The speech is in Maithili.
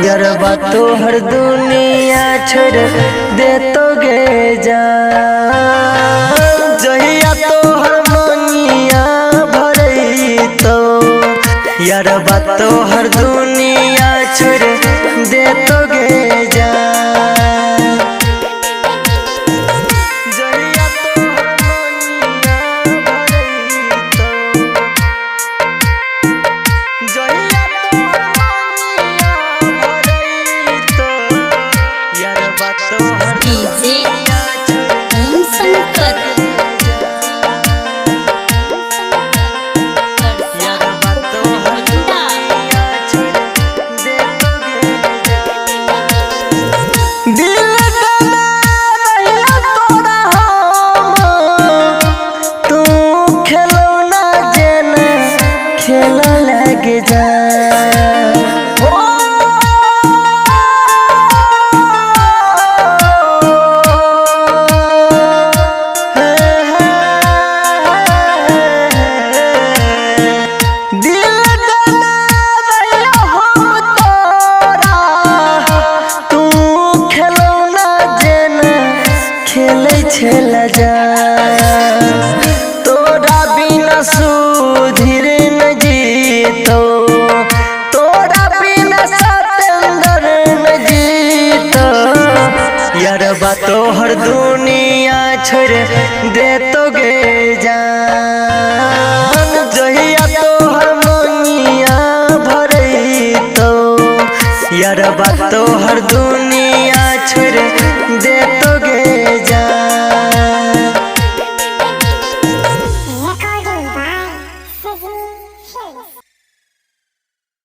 यरबा तोहर दुनिया छोड़ दे तो गे जान। जहिया तोहर मंगिया भरैतो, यरबा तोहर दुनिया छोड़ दे तो गे जान। जहिया तोहर मंगिया भरैतो, जहिया तोहर मंगिया भरैतो, यरबा तोहर डीजे दुनिया छोड़ ओम शंकर यरबा तोहर दुनिया छोड़ दे तो गे जान। दिल देने रहिया तोरा हम, तू खेलौना जेना खेलऽ लग जा। हो दिल देने रहिया हम तोरा, तू खेलौना जेना खेलै छल जा। तोरा बिना सुधीर न जीतो, तोरा बिना सतेंद्र न जीतो, यरबा तोहर दुनिया छोड़ दे तो गे जान। जहिया तोहर मंगिया भरैतो, यरबा तोहर दुनिया छोड़ दे।